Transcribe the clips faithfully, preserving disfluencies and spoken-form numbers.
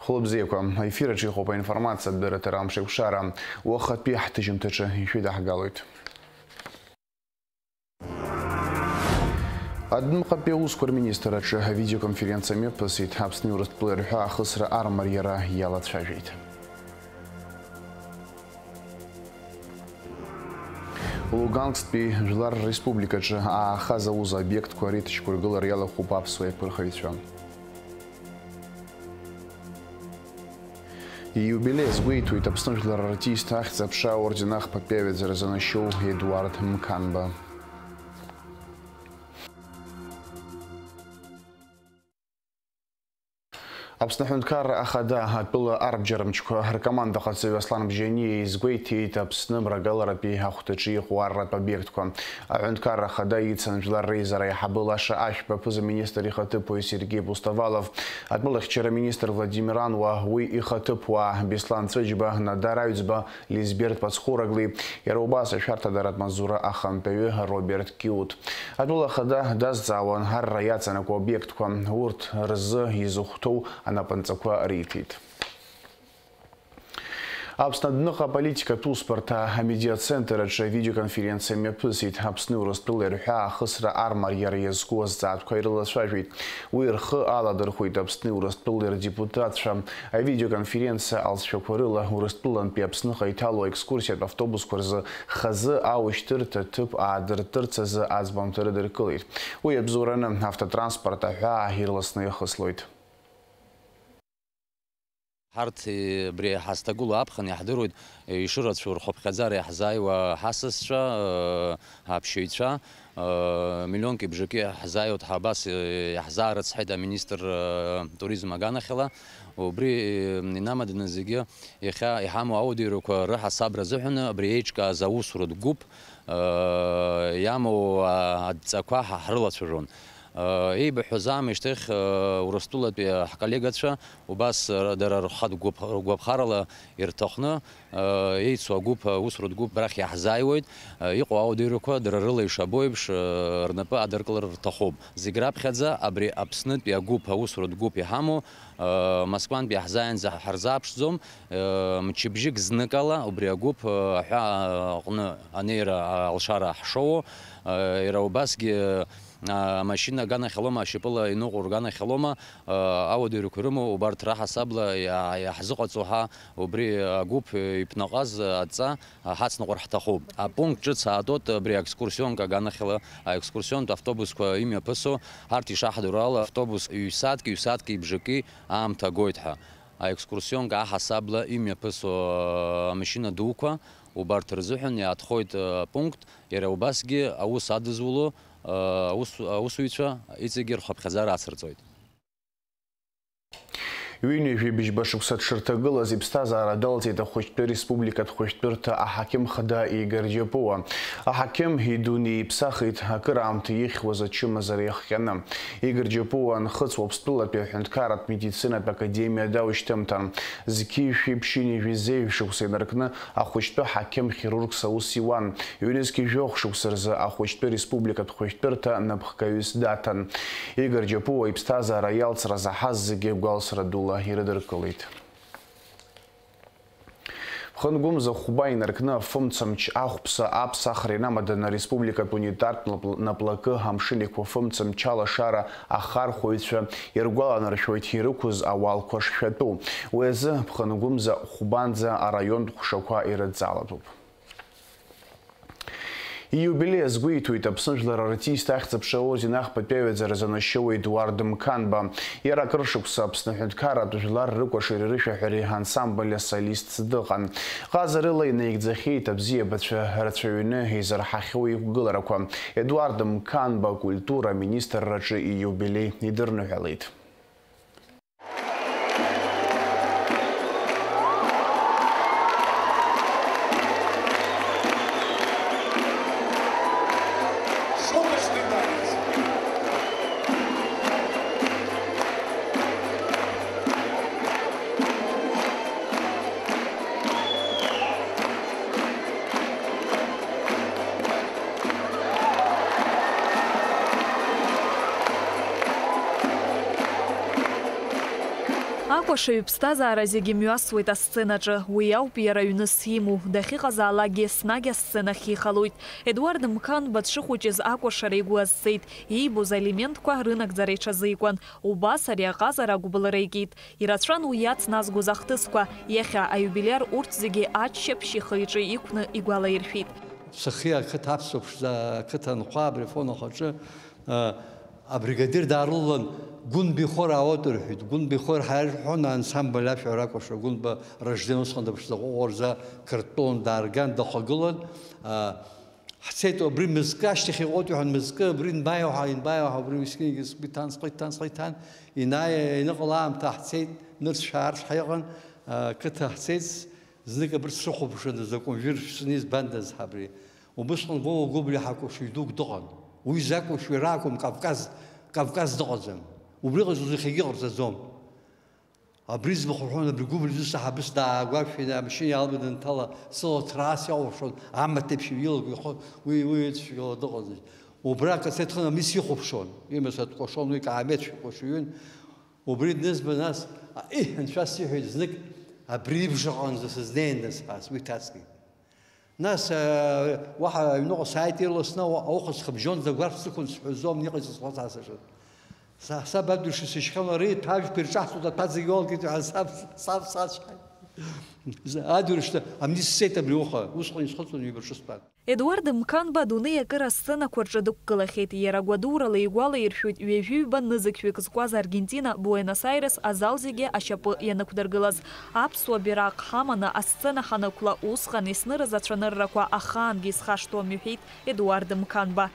Хәылбзиақәа, аефир аҿы иҟоуп аинформациатә дырраҭара Амшеикәшара. Уахатәи ҳҭыжьымҭаҿы ишәыдаҳгалоит. Адәныҟатәи аусқәа рминистрраҿы авидеоконференциа мҩаԥысит. Аԥсни Урыстәылеи рҳәаа ахысра армариара иалацәажәеит. Лугансктәи Жәлар Республикаҿы аахаз ауза обиектқәа реицышьақәыргылара иалахәуп аԥсуа еиқәырхаҩцәа. Ииубилеи азгәеиҭоит Аԥсны жәлар артист, Ахьӡ-аԥша аорден ахԥатәи аҩаӡара занашьоу Едуард Мқанба. Аԥсны аҳәынҭқарра ахада атәыла арбџьармчқәа ркомандаҟаҵаҩ Аслан Бжьаниа изгәеиҭеит Аԥсны мрагаларатәи ахәҭаҿы иҟоу арратә обиектқәа. Аҳәынҭқарра ахада ицын Жәлар Реизара аиҳабы Лаша Ашәба, аԥыза-министр ихаҭыԥуаҩ Сергеи Пустовалов, атәылахьчара министр Владимир Ануа, уи ихаҭыԥуаа Беслан Ҵәыџьба, Надар Аҩӡба, Лизберт Пацхураглеи, иара убас ашәарҭадаратә маҵзура ахантәаҩы Роберт Киут. Атәыла ахада дазҵаауан арра иаҵанакуа обиектқәа, урҭ рзы изыхәҭоу анапынҵақәа риҭеит. Аԥсны адәныҟа аполитикатә усбарҭа амедиацентр аҿы авидеоконференциа мҩаԥысит. Аԥсни Урыстәылеи рҳәаа ахысра армариара иазку азҵаатәқәа ирылацәажәеит. Уи рхы аладырхәит Аԥсни Урыстәылеи рдепутатцәа. Авидеоконференциа алҵшәақәа рыла Урыстәылантәи Аԥсныҟа иҭало аекскурсиатә автобусқәа рзы хазы аушьҭырҭа ҭыԥ аадыртырц азы аӡбамҭа рыдыркылеит. Уи иабзоураны автотранспорт аҳәаа ирласны иахыслоит. Ҳарҭ, е, абри ҳазҭагылоу аԥхын иаҳдыруеит, е, ишырацәоу рхыԥхьаӡара иаҳзааиуа ҳасасцәа, е, аԥшьаҩцәа, э, миллионки бжаки ҳзааиуеит ҳәа абас, э, иаҳзаарыцҳаит аминистр, э, туризм аганахьала. Убри, э, инамаданы зегьы иахьа иҳамоу аудиорақәа рыҳасабра азыҳәан абри еиҿкааз аусуратә гәыԥ, э, иамоу, а, адҵақәа ҳа ҳрылацәажәон. Э, еибаҳҳәаз аамышьҭахь, э, Урыстәылатәи ҳколлегацәа убас, э, дара рхатә гәыԥ-, ргәаԥхарала ирҭахны, еицу агәыԥ, аусуратә гәыԥ рахь иаҳзааиуеит, иҟоу аудиорақәа дара рыла ишабо еиԥш, рнапы адыркылар рҭахуп. Зегь раԥхьаӡа абри Аԥснытәи агәыԥ, аусуратә гәыԥ иҳамоу, Москвантәи иаҳзааинӡа ҳарзааԥшӡом, мчыбжьык зныкала убри агәыԥ аҳәаа аҟны анеира алшара ҳшоуо, иара убасгьы амашьына аганахьалома, ашьапыла иныҟәо рганахьалома, ауадаҩрақәа ирымоу, убарҭ раҳасабла иа-, иаҳзыҟаҵо ҳәа убри агәыԥ иԥнаҟаз адҵа ҳацныҟәар ҳҭахуп. Апункт ҿыц аатуеит абри аекскурсионка аганахьала, аекскурсионтә автобусқәа имҩаԥысуа, ҳарҭ ишаҳдыруа ала, автобус ҩ-сааҭки, ҩ-сааҭки бжаки аамҭа агоит ҳәа. Аекскурсионка аҳасабла имҩаԥысуа амашьына дуқәа убарҭ рзыҳәан иаатхоит апункт, иара убасгьы аус адызуло, аус-, аусзуҩцәа иҵегьы рхыԥхьаӡара ацырҵоит. Ҩынҩажәи быжьба шықәса дшырҭагылаз иԥсҭазаара далҵит ахәыҷтәы республикатә хәыҷтәырҭа аҳақьым хада Игор Џьапуа. Аҳақьым идунеи иԥсахит акыраамҭа ихьуаз ачымазара иахҟьаны. Игор Џьапуа анхыҵ Уаԥстәылатәи аҳәынҭқарратә медицинатә академиа даушьҭымҭан. Зқьи жәшәи ԥшьынҩажәи зеижә шықәса инаркны ахәыҷтәы ҳақьым-хирургс аус иуан. Ҩнызқьи жәохә шықәса рзы ахәыҷтәы республикатә хәыҷтәырҭа напхгаҩыс даҭан. Игор Џьапуа иԥсҭазаара иалҵра заҳаз зегьы гәалсра дула ирыдыркылеит. Ԥхынгәымза хәба инаркны афымцамч ахәԥса аԥсахра инамаданы ареспубликатә унитартә напл-, наплакы амшын еиқәафымцамч алашара ахархәаҩцәа иргәаланаршәоит ирықәыз ауалқәа шшәатәу. Уи азы Ԥхынгәымза хәбанӡа араионтә ҟәшақәа ирыдҵалатәуп. Ииубилеи азгәеиҭоит Аԥсны жәлар артист Ахьӡ-аԥша аорден ахԥатәи аҩаӡара занашьоу Едуард Мқанба. Иара акыр шықәса Аԥсны аҳәынҭқарратә жәлар рыкәашареи рышәаҳәареи ансамбль асолистс дыҟан. Ҟазарыла инаигӡахьеит абзиабацәа рацәаҩны изырҳахьоу иқәгыларақәа. Едуард Мқанба акультура аминистрраҿы ииубилеи идырныҳәалеит. Акәашаҩ иԥсҭазаара зегьы мҩасуеит асценаҿы, уи ауп иара ҩныс имоу, дахьыҟазаалакгьы еснагь асценахь ихалоит. Едуард Мқанба дшыхәыҷыз акәашара игәы азцеит, иибоз аелементқәа рынагӡара иҽазикуан. Убас ари аҟазара агәыбылра икит. Ирацәан уи иацназгоз ахҭысқәа, иахьа аиубилиар урҭ зегьы аччаԥшь ихы-иҿы иқәны игәалаиршәеит. Сыхи ақыҭа аԥсуа ԥшӡа ақыҭа анхәа абри афон ахаҿы, а, абригадир даарылалан, Гәынба ихор аауеит рҳәеит. Гәынба ихор ҳәа ирҳәон ансамбль ашәа ракәашәа, Гәынба Ражден усҟан дыԥшӡаҟәыҟәырӡа кыртәон, даарган, дахагылан, а, Ҳцеит, убри мызкы ашьҭахь иҟоуп, иҳәан, мызкы абри инбааиуа ҳәа, инбааиуа ҳәа, убри мискьынгьы сгәы иҭан, схы иҭан, схы иҭан, инаи-, ианыҟала аамҭа ҳцеит, нырцә шәаарц ҳаиҟан, а, қыҭа ҳцеит, знык абырҭ срыхәаԥшуан, закәымжәыр шәсны избандаз ҳабри. Убысҟан Вова Гәыблиа ҳакәашаҩ дук дыҟан. Уи закәашаҩ ракәым, Кавказ, Кавказ дыҟаӡам. Убриҟа изы иахьагьы ҟарҵаӡом. Абри змахәырҳәон, абри Гәыблиа изы саҳабыс даагәаршәаны амашьына иалба данҭала, сыла ҭраас иалыршон, амаҭ еиԥш илаго ихо, уи, уи ицәгьала дыҟаӡам. Убра акацеҭ хын амис ихәаԥшуан, имаца дкәашон, уи каамеҭ шәкәашаҩын. Убри днызба, нас, а, иҳ, анцәа сиҳәеит знык, абри ибжаҟанӡа сызнеиндаз ҳәа, сгәы иҭаскит. Нас, э, уаҳа аҩныҟа сааит ирласны, ауха схыбжьонӡа агәарԥ сықәын сҳәазом, иҟаиҵаз схәыцаасыршәын. Са, саб адуш исышьхьан, ари ҭажәқәа ирҿаҳҵоит, аҭәа зегьы уалгеит ҳәа саб, саб сацәҳаит. Адурышьҭа амни сцеит абри уаха, усҟан исхыҵуан ҩба ҿы стәан. Едуард Мқанба адунеи акыра асценақәа рҿы дықәгылахьеит, иара гәадурала игәалаиршәоит ҩажәи ҩба нызқьҩык зкуаз Аргентина, Буенос-Аирес азал зегьы ашьапы ианықәдыргылаз. Аԥсуа бираҟ ҳаманы асцена ҳанықәла, усҟан иснырыз ацәаныррақәа ахаангьы исхашҭуам, иҳәеит Едуард Мқанба.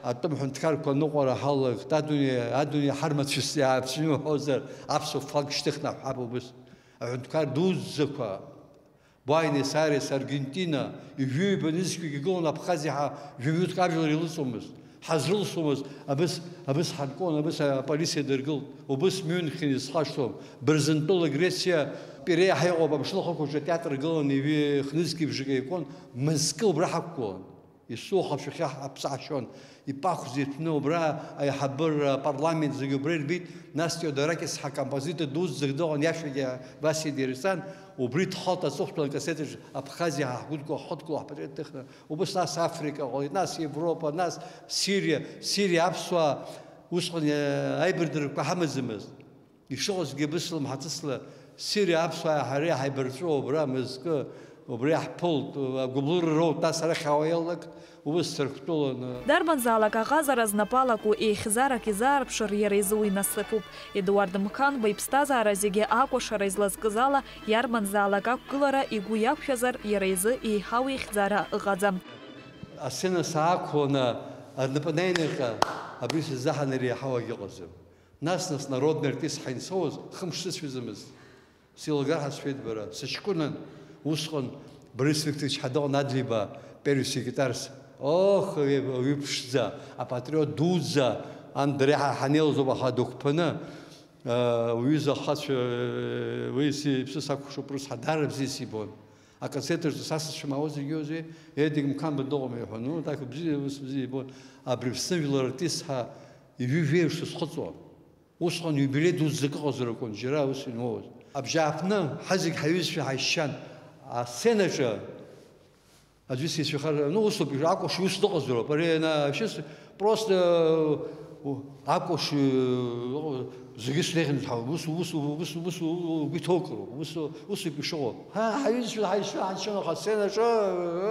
Атәым ҳәынҭқарқәа аныҟәара ҳалагт, адунеи, адунеи ҳармацәыс иаарцәны уҳәозар, аԥсуа флаг шьҭыхны ҳҳәап убыс. Аҳәынҭқар дуӡӡақәа, Буенос-Айрес, Аргентина, ҩажәи ҩба нызқьҩык игылан Абхазиа ҳәа жәаҩытәк ажәлар илыҵуамызт. Ҳазрылсуамызт, абыс, абыс ҳаркуан, абыс аполициа дыргылт, убыс Мюнхен исхашҭуам, Бырзентәыла Грециа, Пиреа ҳаиҟоуп, амшын ахықәаҿы атеатр гылан, ҩажәи хнызқьи бжаки еикуан, мызкы убра ҳақәгылан. Исухацәахьы ҳаԥсы ҳшьон, ипахәза иҭәны убра аиҳабыра, апарламент зегьы убра ирбеит, нас Теодоракис ҳа композитор дуӡӡак дыҟан, иашәагьы Васиа Дерицан, убри дхалт аҵыхәтәан акассетаҿ Абхазиа ҳа ҳгәыдкыла ҳхыдкыла ҳпатриот дыхны, убыс нас Африка ҟалеит, нас Европа, нас Сириа, Сириа аԥсуаа, усҟан, э, аибардырқәа ҳамаӡамызт. Ишыҟазгьы быслымҳа ҭысла, ссири аԥсуааи ҳареи ҳаибарҵәыуа убра мызкы, убри ҳԥылт, агәыблыра роут, нас арахь ауа иалак, убыс Ҭырқәтәыланы. Дарбанзаалак аҟазара знапы алаку еихьӡарак изаарԥшыр, иара изы уи насыԥуп. Едуард Мқанба иԥсҭазаара зегьы акәашара излазкыз ала, иарбанзаалак ақәгылара игәы иақәшәазар, иара изы еиҳау еихьӡара ыҟаӡам. Асцена саақәланы, рнапы наинаҟьа, абри сыззаҳан иреиҳау агьыҟаӡам. Нас-нас народный артист ҳаинсоуз хымш сыцәаӡамызт. Сеилгар ҳәа сшәеит бара. Сыҷкәынан усҟан Борис Викторович ҳәа дыҟан Адлеиба, первый секретарс. Ох, ауаҩы ԥшӡа, апатриот дуӡӡа, ан дара иаҳа ҳанеилоз ауп, аха дықәԥаны, аа, уҩыза ахацәа, уи си-, иԥсы сакәхшоуп, рыцҳа, даара бзиа сибон. Акассетаҿы са сызшәымаауа зегьы иоузеи, Едик Мқанба дыҟоума иҳәон. Ну, так бзиа, ус бзиа ибон. Абри Аԥсны жәлар артист ҳәа ижәижәеиуш сызхыҵуа. Усҟан иубилеи дуӡӡак ыҟазар акәын, џьара ус инмоуаз. Абжьааԥны ҳазегь ҳаҩызцәа ҳаишьшьан. Асценаҿы аӡәы сицәихар, ну, усоуп, акәашаҩ ус дыҟазароуп. Ари ана-, шьыс-, просто, у-, акәашаҩ, у-, зегьы снеихьан, ус, ус, ус, ус, ус, угәы иҭоукыроуп, ус, усоуп ишыҟоу. Ҳа, ҳаҩызцәа ҳаишьшьы ҳаншьон, аха асценаҿы,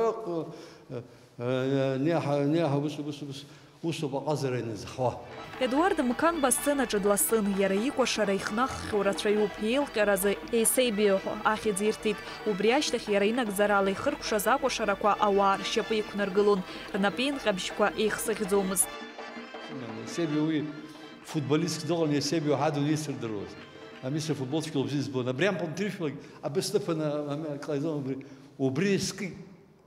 ыҟ, э, э, не ҳа, не ҳа, ус, ус, ус, усоуп аҟазара ианызҳауа. Едуард Мқанба асценаҿы дласын, иара икәашара ихнаххьоу рацәаҩуп, еилҟьаразы Есебио ҳәа ахьӡ ирҭеит. Убри ашьҭахь иара инагӡарала ихыркәшаз акәашарақәа ауаа ршьапы иқәнаргылон, рнапеинҟьабжьқәа еихсыӷьӡомызт. Есебио уи футболистк дыҟан, Есебио ҳадун исырдыруаз. Амисыр футбол цәгьала бзиа избон. Абри ампыл ҭиршәлак абысҭыԥаны ами-, ҟаиҵон убри. Убри скит.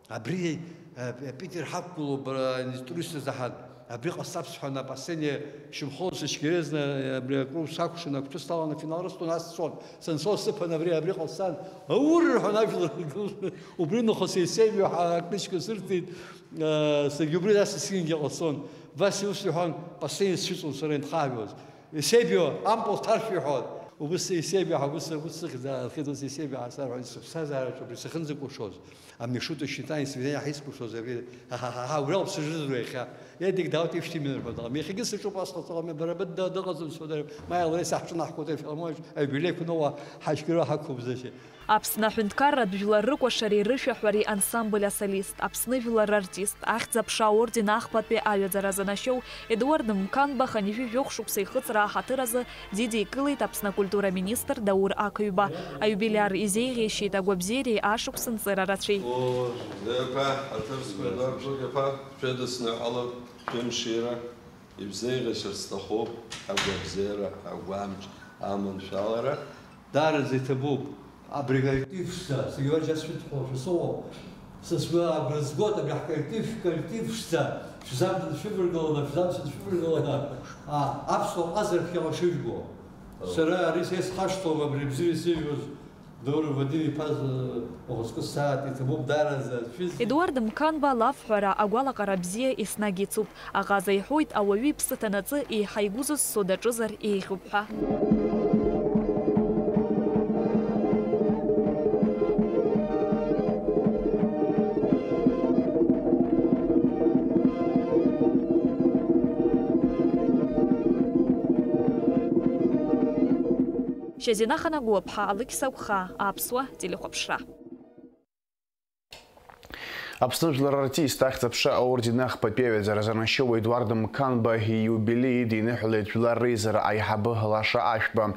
Абри, э, Питер ҳақәгылоуп, бара, инструктор саҳан. Абри ҟасҵап сҳәан, апасение шьымхыла сыцәгьарезны, абри акру сакәшан, агәҭа сҭаланы афинал рысҭон, ас сцон. Санцо сыԥан абри, абри ҟасҵан, аур рҳәан ажәлар. Убри нахыс Есебио ҳәа акнижка сырҭеит, э, саргьы убри ас исынгьы ҟасҵон. Васиа ус иҳәан, апасение сцәыҵон сара инҭхаҳәуаз. Есебио, ампыл ҭаршә иҳәон. Убыс исеибиаҳа, убыс, убыс сыхьӡ аалхит, ус исеибиаҳа сарҳәон, сыԥсҭазаараҿоуп, сахьынӡакәыршоз, а Мишута считание свидание ҳаицкәыршоз абри, ҳа, ҳа, ҳа, ҳа, убриала ԥсыжрызу иахьа? Едик даут ишьҭимын рҳәон, аха иахьагьы саҿуп, ас ҟаҵала, бара быда дыҟаӡам, сҳәон, ма иалреи саҳҿынаҳхоит афилармониаҿ, аиубилеиқәа ноуа ҳажәгьыра ҳақәымзашьа. Аԥсны аҳәынҭқарратә жәлар рыкәашареи рышәаҳәареи ансамбль асолист, Аԥсны жәлар рартист, Ахьӡ-аԥша аорден ахԥатәи аҩаӡара занашьоу Едуард Мқанба хынҩажәи жәохә шықәса ихыҵра аҳаҭыр азы дидикылеит Аԥсны акультура министр Даур Ақыҩба. Аиубилиар изеиӷьеишьеит агәабзиареи ашықәс нҵыра рацәеи. О, Епа, ҳаҭыр зқәу Едуард Џьугеԥа, шәыдысныҳәалап, шәымшира. Ибзеиӷьашьар сҭахуп ҳагәабзиара, ҳагәамч, аманшәалара. Даараӡа иҭабуп. Абри коллектив ԥшӡа, саргьы уаџьаҟ сшәыдхәашәа сыҟоуп. Са сгәы агәра згоит, абри ҳколлектив, шәколлектив ԥшӡа, шәзамҭан шәываргыланы, шәзамцан шәываргыланы, а, аԥсуа ҟазара шәхьала шыжәбо. Сара ари са исхашҭуам, абри абзиара исыжәуаз. Даур Вадим-иԥа, ухаҵкы сааит, иҭабуп даараӡа, шәыз- Едуард Мқанба лафҳәара, агәалаҟара бзиа еснагь ицуп. Аҟаза иҳәоит, ауаҩы иԥсы ҭанаҵы еиҳа игәы зызцо даҿызар еиӷьуп ҳәа. Шьазина Ханагәаԥҳа, Алықьса Агәхаа, Аԥсуа телехәаԥшра. Аԥсны жәлар рартист, Ахьӡ-аԥша аорден ахԥатәи аҩаӡара занашьоу Едуард Мқанба ииубилеи идиныҳәалеит Жәлар Реизара аиҳабы Лаша Ашәба.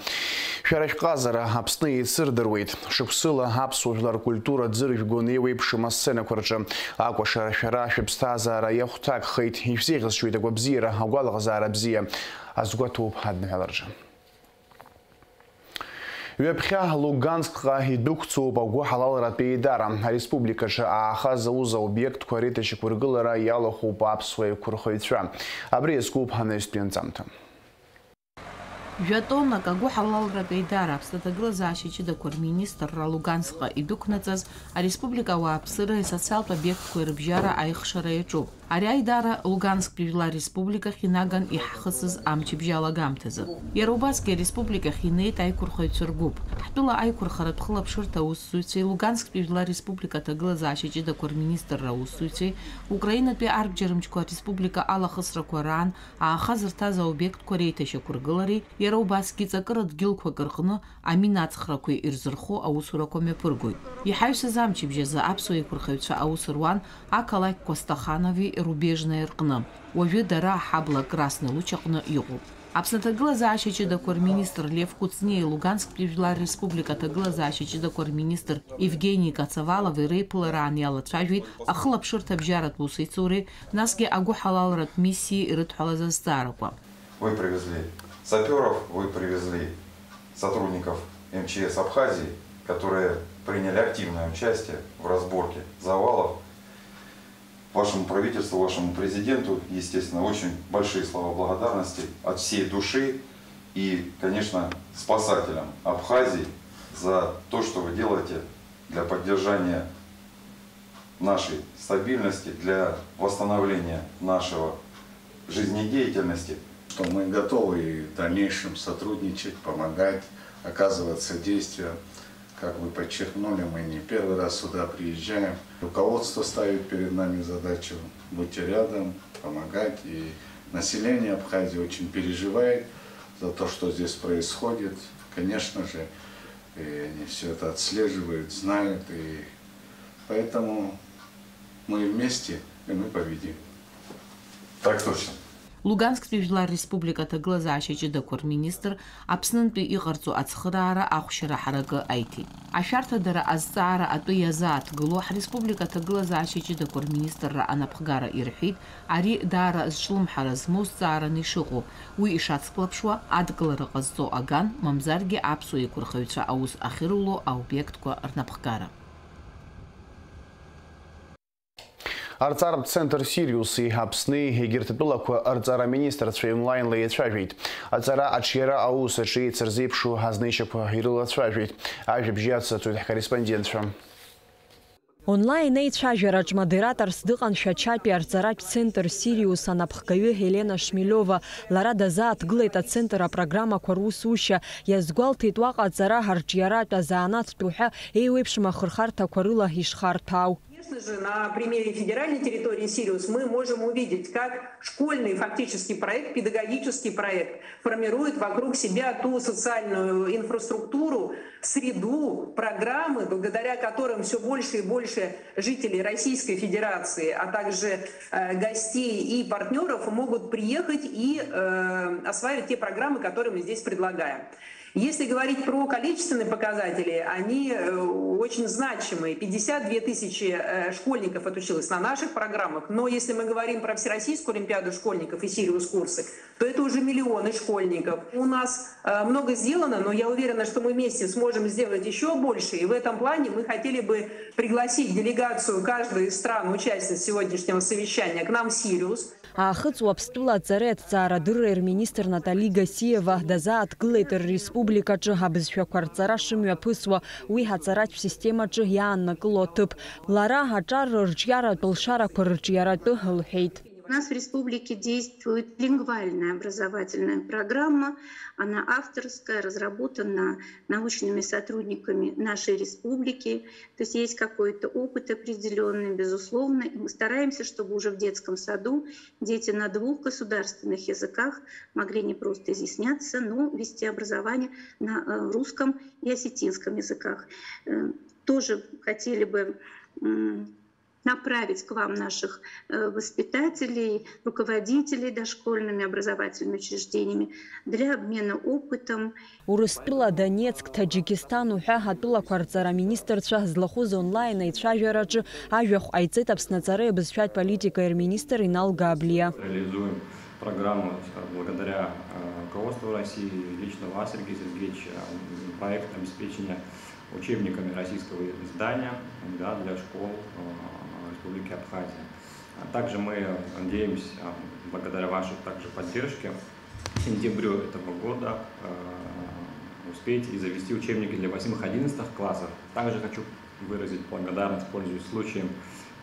Шәара шәҟазара Аԥсны еицырдыруеит. Шықәсыла аԥсуа жәлар ркультура ӡыржәго неиуеиԥшым асценақәа рҿы акәашара шәара шәыԥсҭазаара иахәҭакхеит, ишәзеиӷьасшьоит агәабзиара, агәалаҟазаара бзиа азгәаҭоуп адныҳәалараҿы. Ҩаԥхьа Лугансктәҟа идәықәҵоуп агәыҳалалратә еидара. Ареспубликаҿы ааха зауз аобиектқәа реиҭашьақәыргылара иалахәуп аԥсуа еиқәырхаҩцәа. Абри иазкуп анаҩстәи анҵамҭа. Жәа-тоннак агәыҳалалратә еидара Аԥсны аҭагылазаашьа ҷыдақәа рминистрра Лугансктәҟа идәықәнаҵаз ареспублика ауааԥсыреи асоциалтә обиектқәеи рыбжьара аихшара иаҿуп. Ари аидара Лугансктәи Жәлар Республикахь инаган иаҳхысыз амчыбжь алагамҭазы. Иара убасгьы ареспубликахь инеит аиқәырхаҩцәа ргәыԥ. Ҳтәыла аиқәырхаратә хылаԥшырҭа аусзуҩцәеи Лугансктәи Жәлар Республика аҭагылазаашьа ҷыдақәа рминистрра аусзуҩцәеи Украинатәи арбџьармчқәа ареспублика алахысрақәа раан ааха зырҭаз аобиектқәа реиҭашьақәыргылареи, иара убасгьы ҵакыра дгьылқәак рҟны аминацхрақәеи ирзырхо аусурақәа мҩаԥыргоит. Иҳаҩсыз амчыбжь азы аԥсуа еиқәырхаҩцәа аус руан ақалақь Костаханови Рубежное рҟны. Уажәы дара аҳабла Красный Луч аҟны иҟоуп. Аԥсны аҭагылазаашьа ҷыдақәа рминистр Лев Кәыҵниеи Лугансктәи Жәлар Республика аҭагылазаашьа ҷыдақәа рминистр Евгени Коцовалови реиԥылараан иалацәажәеит ахылаԥшырҭа абжьаратә усеицуреи, насгьы агәыҳалалратә миссиеи ирыдҳәалаз азҵаарақәа. Вы привезли сапёров, вы привезли сотрудников М Ч С Абхазии, которые приняли активное участие в разборке завалов. Вашему правительству, вашему президенту, естественно, очень большие слова благодарности от всей души и, конечно, спасателям Абхазии за то, что вы делаете для поддержания нашей стабильности, для восстановления нашего жизнедеятельности. Что мы готовы и в дальнейшем сотрудничать, помогать, оказывать содействие. Как вы подчеркнули, мы не первый раз сюда приезжаем. Руководство ставит перед нами задачу быть рядом, помогать. И население Абхазии очень переживает за то, что здесь происходит. Конечно же, и они всё это отслеживают, знают, и поэтому мы вместе, и мы победим. Так точно. Лугансктәи Жәлар Республика аҭагылазаашьа ҷыдақәа рминистр Аԥснынтәи иҟарҵо ацхыраара ахәшьара ҳаракы аиҭеит. Ашәарҭадара азҵаара атәы иазааҭгыло ҳреспублика аҭагылазаашьа ҷыдақәа рминистрра анапхгара ирҳәеит, ари даара зҿлымҳара змоу зҵаараны ишыҟоу, уи ишацклаԥшуа, адкылара ҟазҵо аган, мамзаргьы аԥсуа еиқәырхаҩцәа аус ахьыруло аобиектқәа рнапхгара. Арҵаратә центр Сириуси Аԥсни егьырҭ атәылақәа рҵара министрцәа онлаинла еицәажәеит. Аҵара аҿиара аус аҿы еицырзеиԥшу азнеишьақәа ирылацәажәеит. Ажәабжь иацҵатәуеит ҳкорреспондентцәа. Онлайн еицәажәараҿ модераторс дыҟан Шәачатәи арҵаратә центр Сириус анапхгаҩы Елена Шмелиова. Лара дазааҭгылеит ацентр апрограммақәа русушьа, иазгәалҭеит уаҟа аҵара, арҿиаратә, азанааҭтә уҳәа еиуеиԥшым ахырхарҭақәа рыла ишхарҭәаау. Конечно же, на примере федеральной территории Сириус мы можем увидеть, как школьный фактически проект, педагогический проект формирует вокруг себя ту социальную инфраструктуру, среду, программы, благодаря которым всё больше и больше жителей Российской Федерации, а также, э, гостей и партнёров могут приехать и, э, осваивать те программы, которые мы здесь предлагаем. Если говорить про количественные показатели, они, э, очень значимые. Пятьдесят две тысячи, э, школьников отучилось на наших программах, но если мы говорим про Всероссийскую олимпиаду школьников и Сириус курсы, то это уже миллионы школьников. У нас, э, много сделано, но я уверена, что мы вместе сможем сделать ещё больше. И в этом плане мы хотели бы пригласить делегацию каждой из стран-участниц сегодняшнего совещания к нам в Сириус. Аахыҵ Уаԥстәыла аҵареи аҭҵаарадырреи рминистр Натали Гасиева дазааҭгылеит рреспубликаҿы абызшәақәа рҵара шымҩаԥысуа, уи ҳаҵаратә системаҿы иааннакыло аҭыԥ. Лара аҿар рырҿиаратә лшарақәа рырҿиаратәы лҳәеит. У нас в республике действует лингвальная образовательная программа. Она авторская, разработана научными сотрудниками нашей республики. То есть есть какой-то опыт определённый, безусловно, и мы стараемся, чтобы уже в детском саду дети на двух государственных языках могли не просто изъясняться, но вести образование на, э, русском и осетинском языках. Э, тоже хотели бы, м, направить к вам наших, э, воспитателей, руководителей дошкольными образовательными учреждениями для обмена опытом. Урыстәыла, Донецк, Таџьикисҭан уҳәа атәылақәа рҵара аминистрцәа злахәыз онлайн аицәажәараҿы ажәахә ҟаиҵеит Аԥсны аҵареи абызшәатә политикеи рминистр Инал Габлиа. Реализуем программу, э, благодаря, э, руководству России, лично вас, Сергей Сергеевич, э, проект обеспечения учебниками российского издания, да, для школ, э, Республики Абхазия. А также мы надеемся, благодаря вашей также поддержке, к сентябрю этого года, э, успеть и завести учебники для восьмых-одиннадцатых классов. Также хочу выразить благодарность, пользуясь случаем,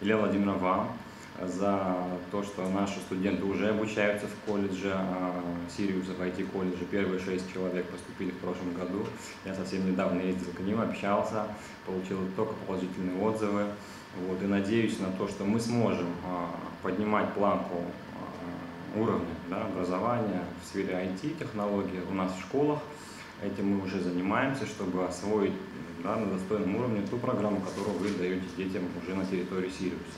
Елена Владимировна, вам за то, что наши студенты уже обучаются в колледже, а, Сириуса, в I T-колледже. Первые шесть человек поступили в прошлом году. Я совсем недавно ездил к ним, общался, получил только положительные отзывы. Вот, и надеюсь на то, что мы сможем, а, поднимать планку, а, уровня, да, образования в сфере I T-технологий у нас в школах. Этим мы уже занимаемся, чтобы освоить, да, на достойном уровне ту программу, которую вы даёте детям уже на территории Сириуса.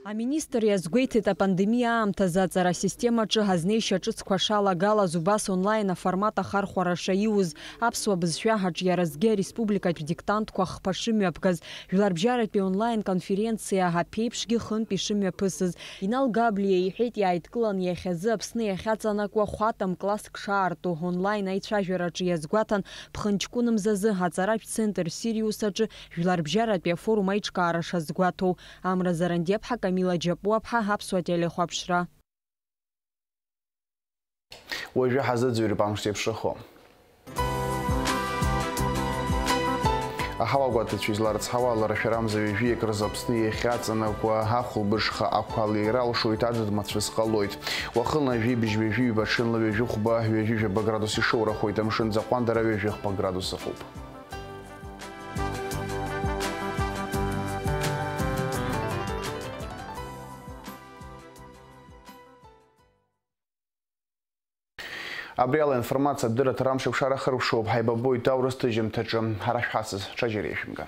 Аминистр иазгәеиҭеит, апандемиа аамҭазы аҵара асистемаҿы азнеишьа ҿыцқәа шалагалаз, убас онлайн аформат ахархәара шаиуз, аԥсуа бызшәа аҿиаразгьы ареспубликатә диктантқәа хԥа шымҩаԥгаз, жәларбжьаратәи онлайн конференциа аԥеиԥшгьы хынтә ишымҩаԥысыз. Инал Габлиа иҳәеит, иааидкылан иахьазы Аԥсны иахьаҵанакуа хәатам класск шаарту онлайн аицәажәараҿы иазгәаҭан, ԥхынҷкәын мзазы аҵаратә центр Сириус аҿы Жәларбжьаратәи афорум аиҿкаара шазгәаҭоу. Амра Зарандиаԥҳа, Камила Џьапуаԥҳа, Аԥсуа телехәаԥшра. Уажәы ҳазыӡырҩып амш зеиԥшрахо. Аҳауагәаҭацәа изларыцҳауа, аларшәара амза ҩажәи акрызы Аԥсны иахьаҵанакуа ахәылбыҽха ақәа леира алшоит, аӡәӡә мацәыс ҟалоит. Уахынла жәибжь ҩажәи ҩба, ҽынла ҩажәи хәба, ҩажәи жәаба градус ишоурахоит, амшын аӡы аҟәандара ҩажәи хәба градус ыҟоуп. Абри ала информациатә дырраҭара амш аԥшаара ахыркәшоуп. Ҳаибабоит аурыс ҭыжьымҭаҿы. Ҳара шәҳацыз, ҽаџьара иашәымга.